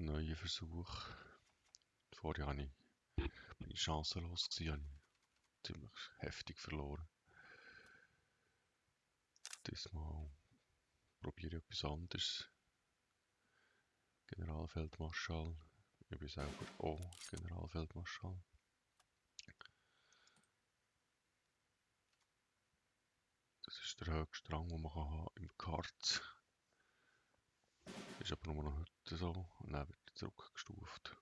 neuer Versuch. Vorher bin ich chancenlos gewesen, habe ich ziemlich heftig verloren. Diesmal probiere ich etwas anderes. Generalfeldmarschall. Ich bin selber auch Generalfeldmarschall. Das ist der höchste Rang, den man haben im Karz. Ist aber nur noch heute so und dann wird er zurückgestuft.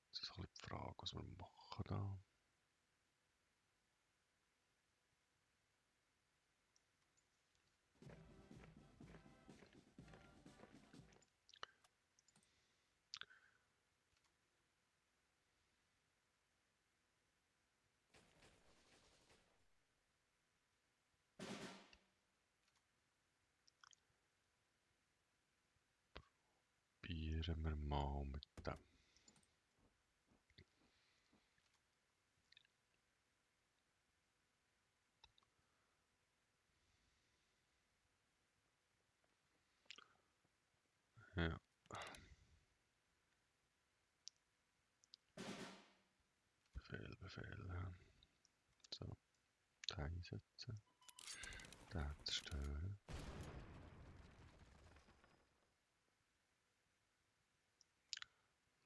Das ist ein bisschen die Frage, was wir machen da. Probieren wir mal mit dem. Ja. Befehl. So, den einsetzen. Den zerstören.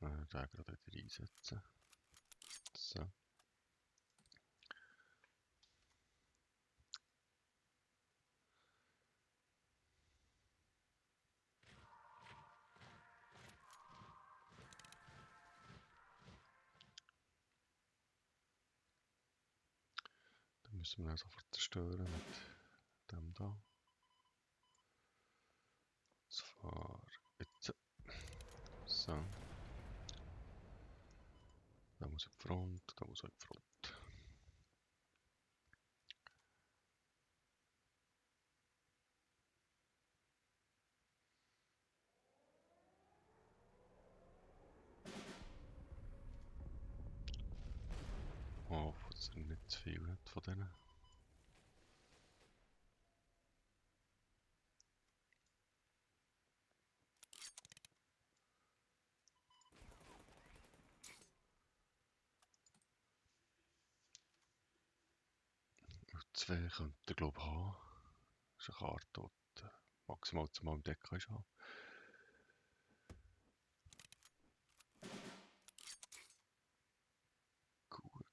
Den gerade wieder einsetzen. So. Dann müssen wir ihn sofort zerstören mit dem da. Zwar jetzt. So. Da muss in die Front, da muss auch in die Front. Oh, dass er nicht zu viel hat von denen. Zwei könnte er glaube ich haben. Das ist eine Karte, die du maximal zweimal im Deck kannst haben. Gut.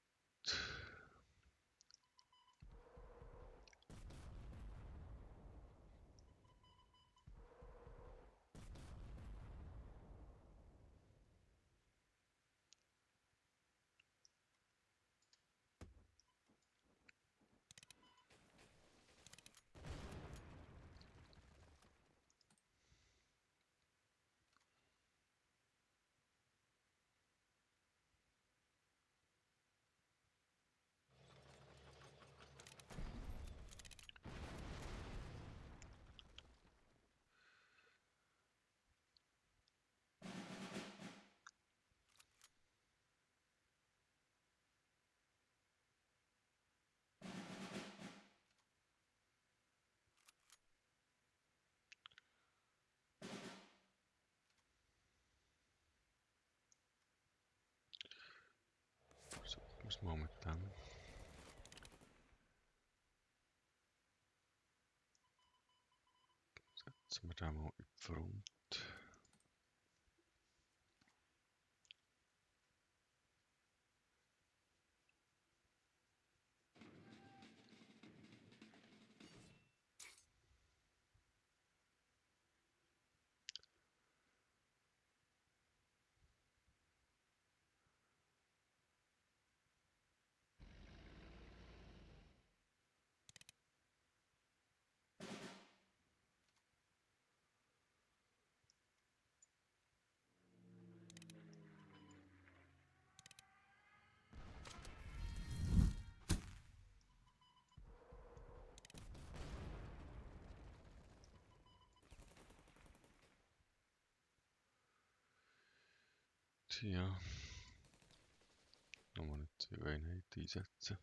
Versuchen wir es mal mit dem. Setzen wir den mal in die Front. hier nochmal nicht 2 Einheiten einsetzen.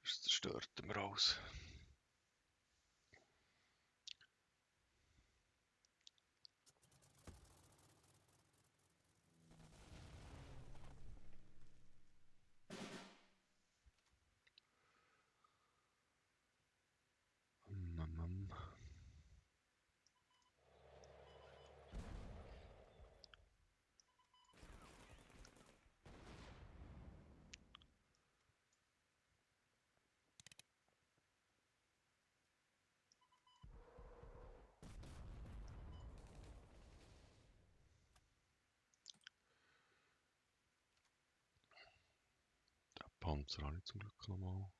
Das zerstört wir alles. Der Panzer habe ich zum Glück nochmal.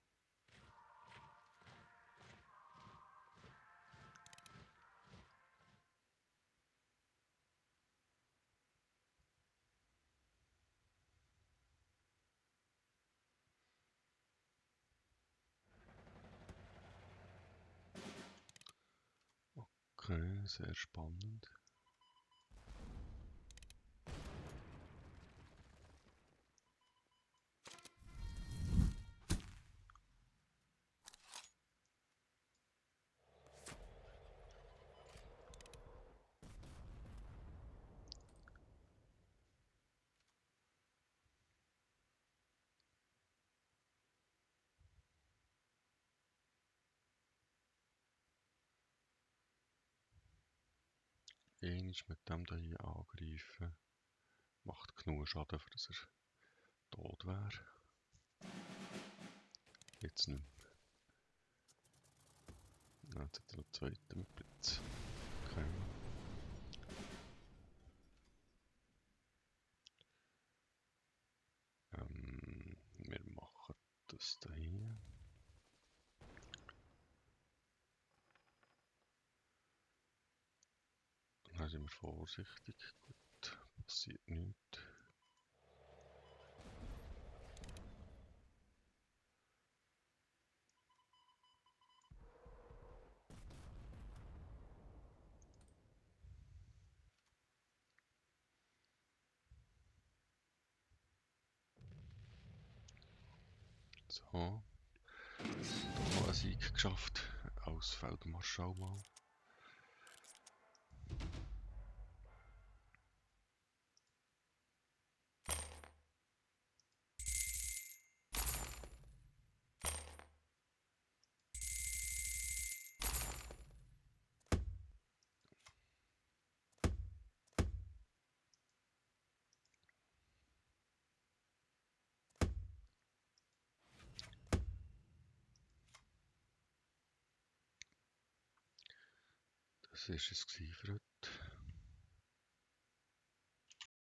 Okay, sehr spannend. Einmal mit dem hier angreifen. Macht genug Schaden, für dass er tot wäre. Jetzt nicht mehr. Jetzt hat er noch einen zweiten mit Blitz. Okay. Wir machen das hier. Dann sind wir vorsichtig. Gut, passiert nichts. So. Doch mal einen Sieg geschafft. Aus Feldmarschall mal. Das war es für heute.